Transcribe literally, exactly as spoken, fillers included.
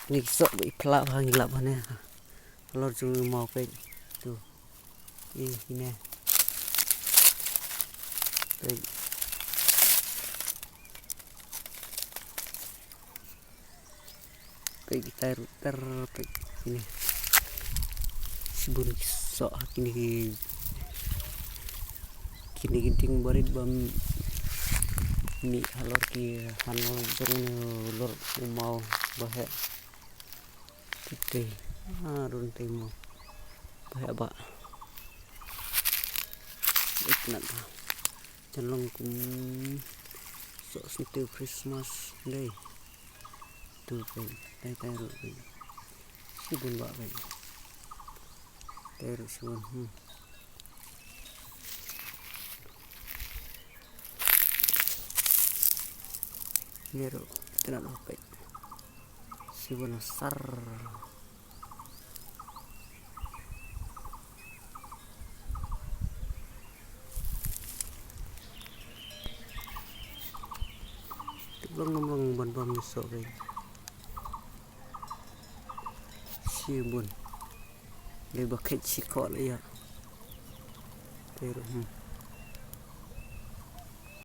Ni ki soh ba i pla ba ngi lap hane. Halor jong u maw peit. Tu. I hine. Peit. Peit ki tai ruh ter peit kine. Shibun ki soh ha kine ki, kine ki dieng barit ba mih halor ki, halor jong u lor u maw ba heh. Ki tei. Ah, run tei mo. Ba heh ba. Itynnat ba. Jan long kum soh syntiew Christmas dei. Tu peit, tai tai ruh peit. Shibun ba peit. Tai ruh shibun. Hmm. Ni ruh itynnat ba peit. Shibun sar. Long nam long ban bam ni soh peit. Shibun. Dei ba kheit shi khoh la ïa. Te ruh, hmm.